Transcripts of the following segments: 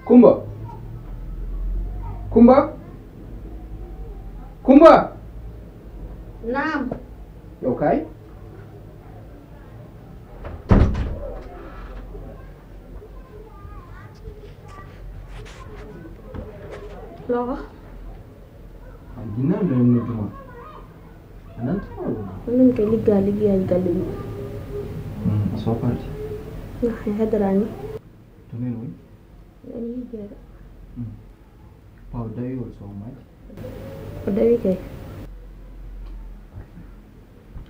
Kumba. Kumba. Kumba. Naam. You okay? Logo. Gina lo ni duma. Anan to. Wannan ke liga galin. So parti. Na hadarani. To me no. Ani gera. Powder you so much. Dawi kay.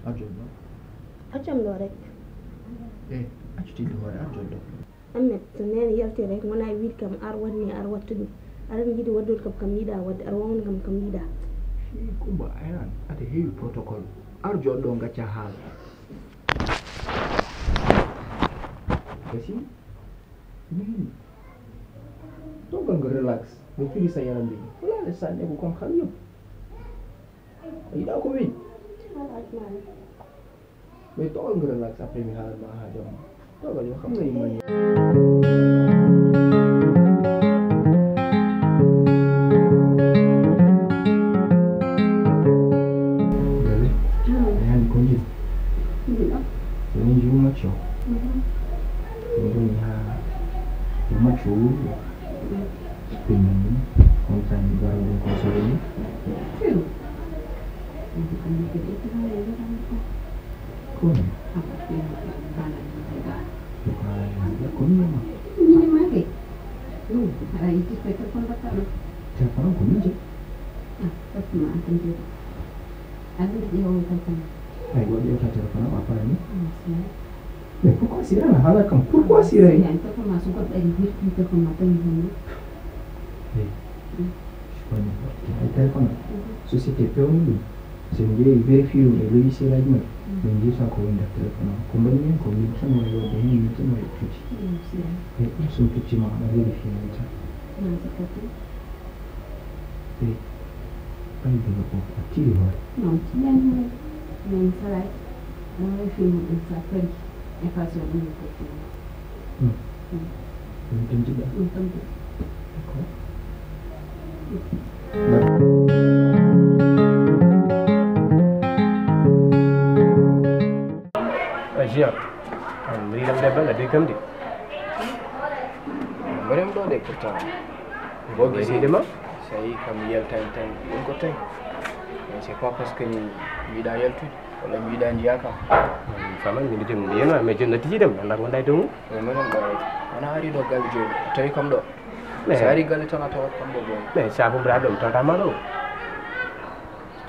Ajodo. Acam do rek. Acti do wara ajodo. Amet nene yalti rek mona wir kam ar wonni ar wattudu. Aran gidi wadol kam yida wad ar won kam yida. Kumba ayan ate heavy protocol. Ajodo ngacha hal. Kasi? Ni. Tunggal nga relax. Mo feel sa yaram bi. Wala la sa ne ko kon xam yop. Ay da ko wi. Mais tunggal nga relax après mi hal ma ha jom. Tunggal yo xam nga yi man. Dale. Ayan ko ni. Ni ju ma cho. Ni ha. Cuma cuy, pinang, konten baru konsol ini. Kun. Ya kun mah. Ini mati. Ada itu telepon batal. Siapa orang kun aja? Tapi mah tentu. Ada dia orang telepon. Ayo dia telepon apa ini? Mais pourquoi c'est là la halakam? Pourquoi c'est là? Téléphone. Société permis. C'est une vérifier le logiciel là même. Mais il ça qu'on a téléphone. Combien ça nous a donné une minute nous petit. Et ils sont petit mal à vérifier ça. Et pas de rapport. Qui est Non, non, ça va. On fait une s'appelle. Effacer le numéro. Untung juga. Untung. Asia. Beri dalam depan ada kam di. Mereka tu ada kerja. Bogi sih dema. Saya kami yel time yang kota. C'est pas parce que ni vida yel tu. Wala mi dan jaka. Sama ni jëm ni na me jëm na ti dem ndax man day dum. Mais man ba ana hari do gal jo. Tay kam do. Sari gal tan ata wat kam do. Mais sa ko bra dum tata ma do.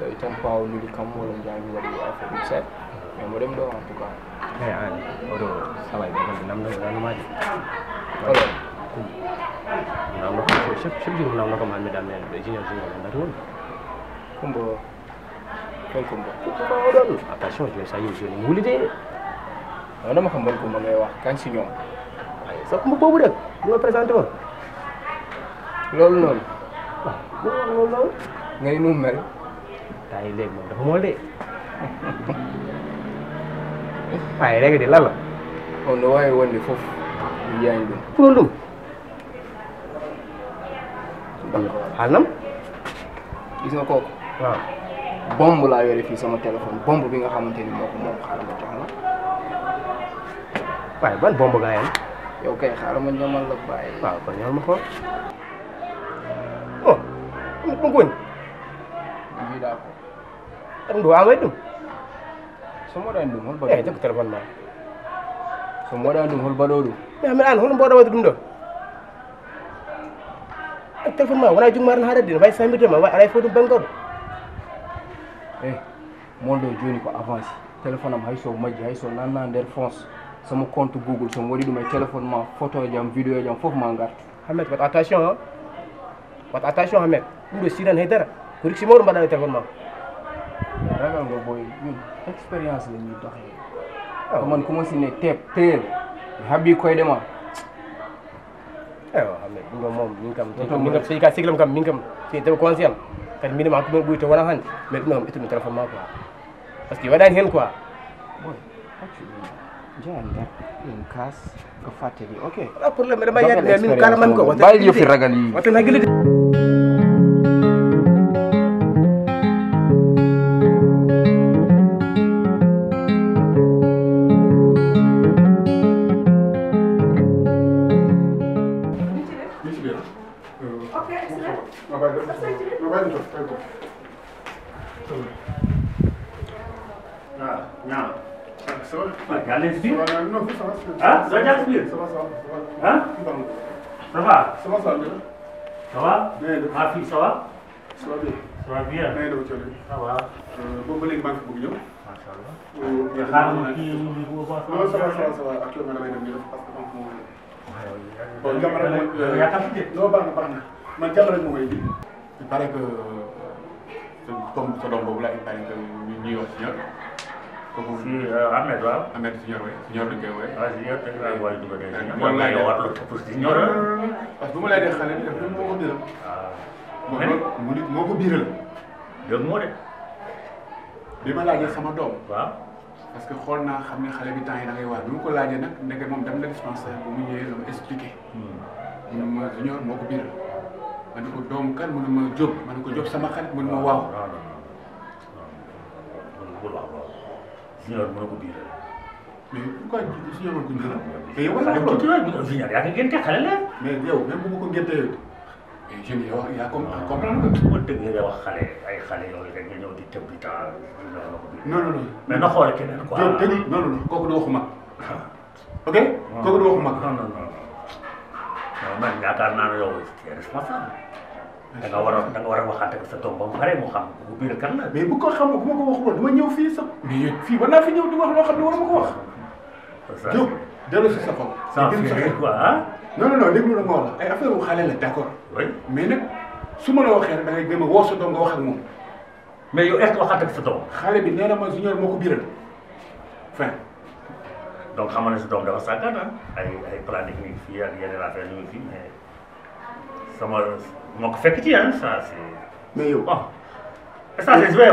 Tay tan paw ni kam mo lam jami wadi affaire set. Mais mo dem do en tout cas. Mais an odo sawai do nam do ran ma di. Alors, nam do ko chep jëm nam do ko man mi dam ne de jina na do. Kumbo. Quel combo? Attention, je vais essayer de vous l'aider. On a un bon combo, quand c'est non. Ça comme pas vous dire. Vous me présentez moi. Lol non. Lol. Ngay nu mel. Tay leg mo dafa mo de. Ay rek di la la. On do way wonde fof. Yaay dum. Pour dum. Hanam? Gis nga kooku. Waaw. Bombe laa yore fii sama téléphone bombe bi nga xamante ni moo ko moom xaaral ma jox la. Waaye ban bombe nga yam? Yow kay xaaral ma ñamal la bàyyi. Waaw kon ñamal ma xool. Oh, am ko ngoon. Bii daa ko. Am do amay dum. So mo daan dum hol ba. Eh, tak téléphone ma. So mo daan dum hol ba do dum. Ya mi an hol mbo do dum do. Téléphone ma wona jum maran haade dina bay sambite ma way aray fo dum bangor. Mondo joni ko avance téléphone am hayso majji hayso nanna nder France sama compte Google so wadi dum e téléphone ma photo jam vidéo jam fof ma ngartu. Hamet wat attention hein. Wat attention Hamet. Dum do siran hedara. Ko riksi mawdo mbada téléphone ma. Ragal nga boy ñun expérience la ñuy doxé. Man ko mo si ne tép teel habi koy dema. Hamet ngo mom min kam sey ka siglam kam min kam sey taw conscient kadi minima ko buy to wala han mais dum itu téléphone ma quoi parce que wadani hen quoi boy Jangan yang khas ke fatih. Oke. Wala problème dama yedd mais min kala man ko wata. Bayil yo fi ragal yi. Wata na gili. Allez, Spire. Hein? Ça va, Spire? Hein? Ça va? Ça va? Ma fille, ça va? Ça va bien. Ça va. Boobu léegi maa ngi fi bëgg ñëw. Macha Allah. Xaaral kii bu baax. Non, ça va. Actuellement damay dem ñu def parce que donc moom. Bon, jàmm rek mooy. yaa capité. Non, baax na. Man jàmm rek moo may indi. Il paraît que comme sa doom boobu la il paraît que ñuy wax Seigneur. Si Ahmed waaw. Ahmed Seigneur oui. Seigneur lañ koy woowee. waaw Seigneur dañu laa war a dugal de. Moom laay def war la topp Seigneur. Parce que bu ma lay dee xale bi def moo ko biiral. Mu nit moo ko biiral. dëgg moo de. Bi ma laajee sama doom. waaw. Parce que xool naa xam ne xale bi temps yi da ngay waar bi ma ko laajee nag ndeke moom dem na dispensaire bu mu ñëwee la ma expliqué. mu ne ma Junior moo ko biiral. ma ne ko doomu kan mu ne ma Diop ma ne ko Diop sama xarit mu ne ma waaw. bul wax loolu. Junior mën na ko biiral. mais pourquoi Junior mën ko biiral. te yow xale tuuti la Junior yaa ngi gënte xale la. mais yow même bu ma ko ngénte yow mais jeunes yow yaa comprendre que. bu dëgg nga wax xale ay xale yooyu rek nga ñëw di tëb di taal Junior la ko biiral. non. mais na xool keneen quoi. dëgg non kooku du waxu mag. ok kooku du waxu mag. non man yaakaar naa ne yow c'est responsable. da nga war a waxante ak sa doom ba mu pare mu xam bu biir kan la. mais bu ko xam bu ma ko waxuloon dama ñëw fii sax. mais fii war naa fi ñëw di wax loo xam ne war ma ko wax. Diop dellu si sa xol. sans fier quoi ah. non déglu la ma wax la ay affaire wu xale la d'accord. oui mais nag su ma la waxee rek da ngay gëm a woo sa doom nga wax ak moom. mais yow est-ce que waxante ak sa doom. xale bi nee na ma Junior moo ko biiral fin. donc xam nga ne sa doom dafa sàggan ah. ay planique ni fii ak yeneen affaire ñu ngi fii mais sama moo ko fekk ci ça c'est. mais yow bon ça c'est je vais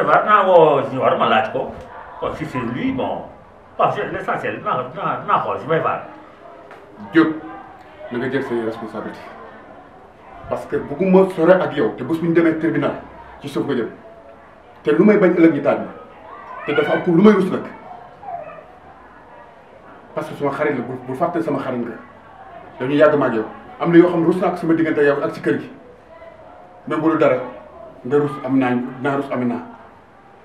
voir naa woo Junior ma laaj ko kon si c'est lui bon waaw l'essentiel naa xool je vais voir. Diop na nga jël say responsabilité parce que bëgguma sore ak yow te bés bu ñu demee tribunal ci suuf nga jëm te lu may bañ ëllëg ñi taal bi te dafa am pour lu may rus nag parce que suma xarit la bu fàtte sama xarit nga dañuy yàgg ma ak yow am na yoo xam ne rus naa ko sama diggante yow ak ci kër gi même bu dul dara nga rus am naa rus am naa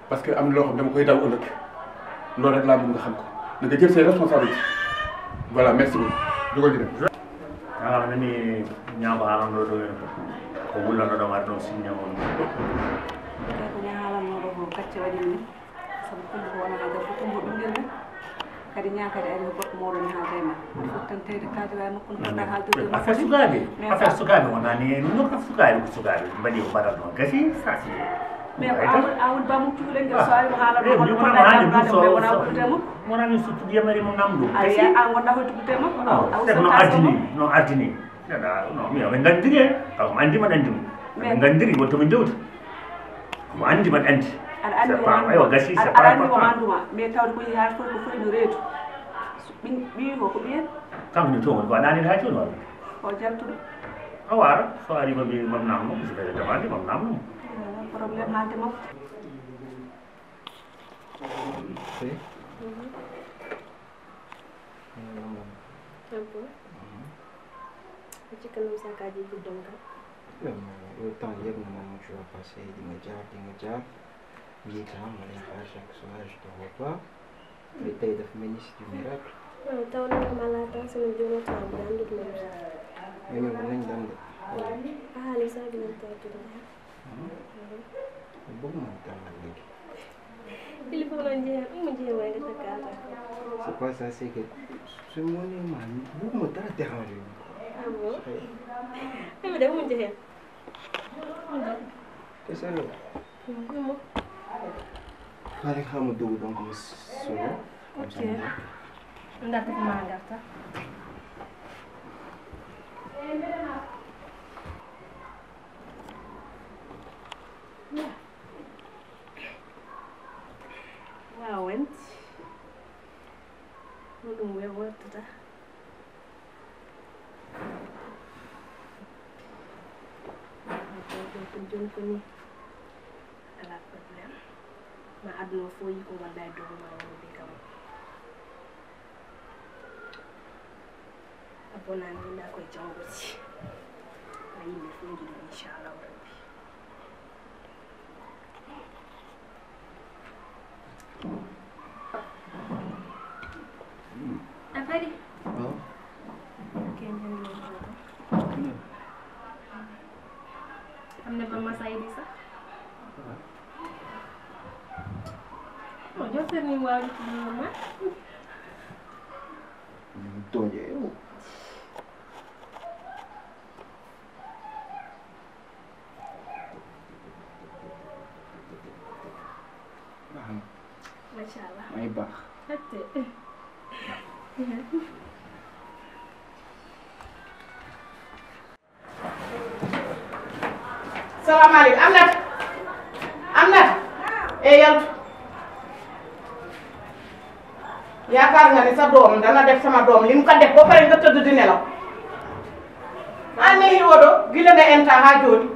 parce que am na loo xam dama koy daw ëllëg loolu rek laa bëgg nga xam ko na nga jël say responsabilité voilà merci beaucoup jógal di dem. ah nani ñaama haalano ɗo en ko wullano ɗo waɗ ɗon signémon ko ñahalanno ɗo ko gacce waɗi ni sabu kumba ko wona haga fo kumba ɗum gel kadi ñaakade ari ko goɗɗo moɗon haalde men fof tan tawde kaadira nokkuno poɗɗa haaldude affaire sukaɓe wonani e non ko sukaɓe mbaɗi ko mbaɗat noon gasi ça c'est mais awol ba mum cukalel ngel so ari mo haalano hono poɗɗa wona wuɗdutemo wonani so tuɗiyamari mo ngam ɗum a wiya an wonɗa hoye tuggutema no ardini neɗa non mi aɓe gandiri e kala ko andima ɗa andimo aɓe gandiri wontomin dewta mo andima ɗa andi aɗa andi aywa gasi c'est aɗa andi o anduma mais tawde ko yehi ha fof ko foyi no reedu ɓiyi ko ɓiyen kanko ni toon ko anani ha joni waɗa o jaltuɗo a wara so ari mam namno so ɓeɗe demande mam namno probléme haalde makko Cikanam sakaji guddam kam. Autant yëg na moom tu vas passer di nga jaar bii tam ma lay xaar chaque soir je te vois pas mais tey dafa mel ni c'est du miracle. Non taw na ma laata sama jono taw bi daan dut moom sax. mais ñoom nañ dem de. Ah li sax dinañ taw tuuti. bëgg naa tàmbali léegi. Il faut na njëriñ mu njëriñ waaye nga takkaata. C'est pas ça, c'est que su ma nee maa bëgguma dara déranger. Ah bon? Mais da mu njëriñ. C'est ça loolu. Mo. Xale xam nga dugg donc mu solo. Ok. Ndax dafa maa gàtta. Waaw went ɗum ɓe wortata ko joni ko ni ala probléme ma aduna fo yi ko gonɗa e dow ma wonde kam a bonani winda koye janggoti a yimɓe fo jiɗi inchallahu rabbi a fadi am na ba masayidi sax jottani ni waawde ko ma tooñe yow machallah may baax hatte salaamaaleykum am na yaltu yaakaar nga ni sa doom dana def sama doom li mu ko def ba pare nga tëdd di nelaw an ne hiwoɗo gila nga enta ha joni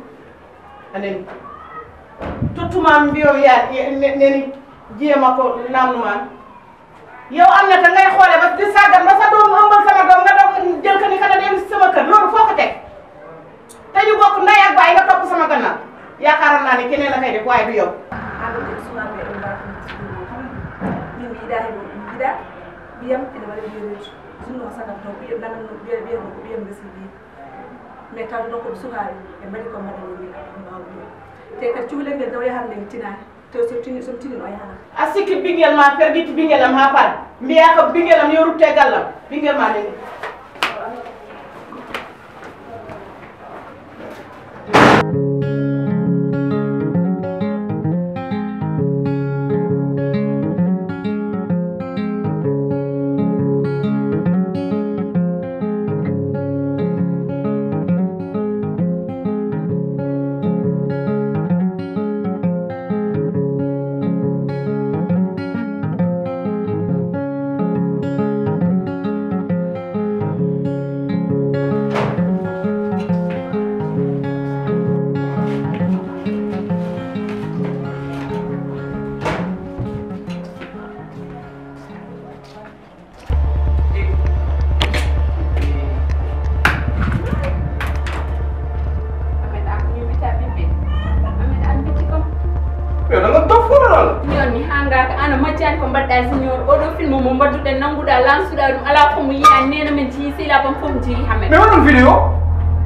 aneni tottuma mbiyo ya neni jiyama ko namnuman yow am na te ngay xoole ba di sàggan ba sa doom ëmbal sama doom nga doog jël ko ni kana dem sama kër loolu foo ko teg te ñu bokk ndey ak baay nga topp sama gannaaw yaakaaroon naa ne keneen la koy def waaye du yow. biyam ene waɗa wiyereeji sunno sagam taw ɓiyam nanan no ɓiyam ko ɓiyam gasi bi mais tawde ɗon koɓe sukaaɓe ɓe mbaɗi ko mbaɗani ni mbawa ɓiyam te kadi cuhlel ngel taw yahande nde tinani te somi tinin o yahata a sikki ɓinguel ma perditi ɓinguelam ha paari mbiya ko ɓinguelam yo rutte gallam ɓinguel ma neni ala ko mu yiya nena men ci sila bam fom jiri hamen mais wonon vidéo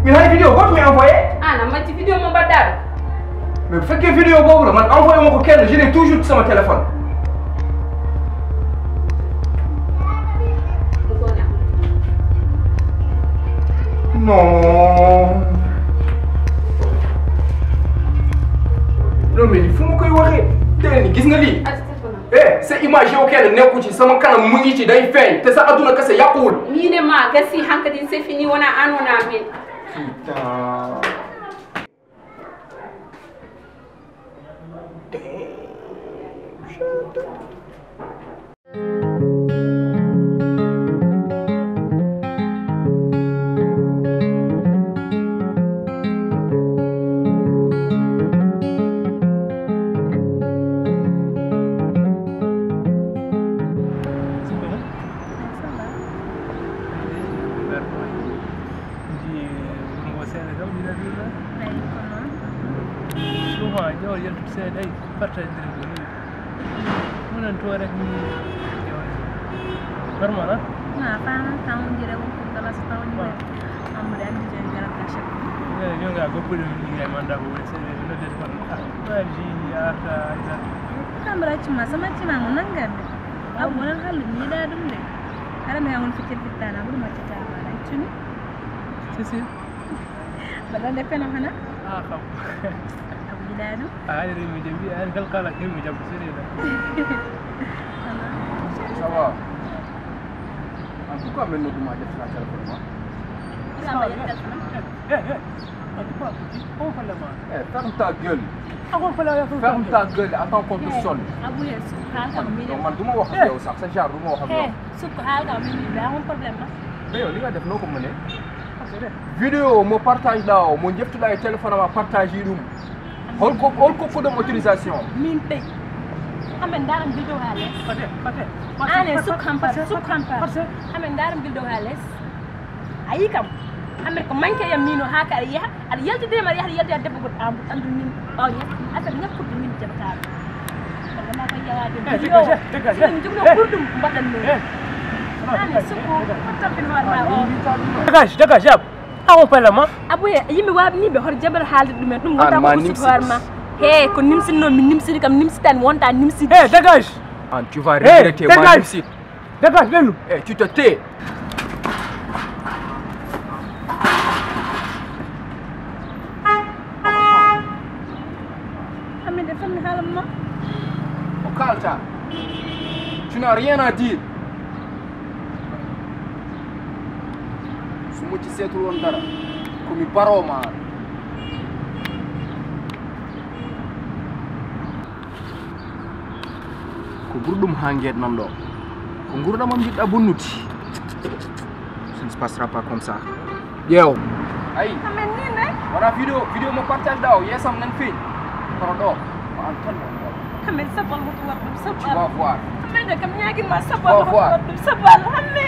mi hay vidéo goto mi envoyé ana ma ci vidéo mo badal mais bu fekkee vidéo boobu la man envoyé ma ko kenn je l'ai toujours ci sama téléphone non non mais fu ma koy waxee tey ni gis nga lii sa image yow kenn nekku ci sama kanam mu ngi ci day feeñ te sa adduna kese yàquwul. nii de ma gasi hankadi c'est fini wona an wona men. Normal, nah, tahun jadi aku kalau setahun juga, ambil jadi jalan kasih. Yo nggak gue pun nggak mandang gue sih, udah dari mana? Lagi ada. Kan berarti cuma menang kan? Aku menang hal ini dah dulu deh. Karena memang fikir kita, aku belum macam mana itu nih. Sih. Benar deh mana? Ah kamu. Aku tidak ada. Ada yang menjadi, ada kalau yang menjadi sini dah. Sawa. Pourquoi maintenant tu m'as dit ça téléphone? Ferme ta gueule. Ferme ta gueule, attends qu'on te sonne. Non, man, du ma wax ak yow sax sa genre du ma wax ak yow. Sukko halga min be amon problème ma. Mais yow li nga def noko mëne? Vidéo mo partage daw mo jeftuda e téléphone ma partage dum. Holko ko dum autorisation. Min tay. Amen daram vidéo hales. Pate. Ane sukkampa. Amen daram vidéo hales. Ayi kam. Amen ko manke yam mino haka ya. Ada yalti de mari hada yalti debbo god am andu min o nya. Afel ñakkude min jabata. Dama ko yaade vidéo. Ni jogno kurdum mbadan no. Ane sukko patapin warma o. Dégage, yab. Awo parlement. Abuye yimbe wabi ni be hor jabar halde dum dum wonta ko sukko warma. Hey, ko nimsino min nimsiri kam nimsitan wonta nimsi. Hey, dégage. Tu vas regretter ma nimsi. Dégage, viens-nous. Eh, tu te tais. Calta. Tu n'as rien à dire. Su ma ci seetul woon dara ko mi baroo ma ko ɓurɗum ha gueɗnan ɗo ko Ngourdamam jiɗɗa bonnuti. Ça ne se passera pas comme ça. ƴeew ayi wona vidéo mo partage ɗa o yeesam nan feeñ kono ɗo ko an tan Amen sabal mo to waɗum sabal. tu vas voir. Amen de kam ñaagi ma sabal mo to waɗum sabal. Amen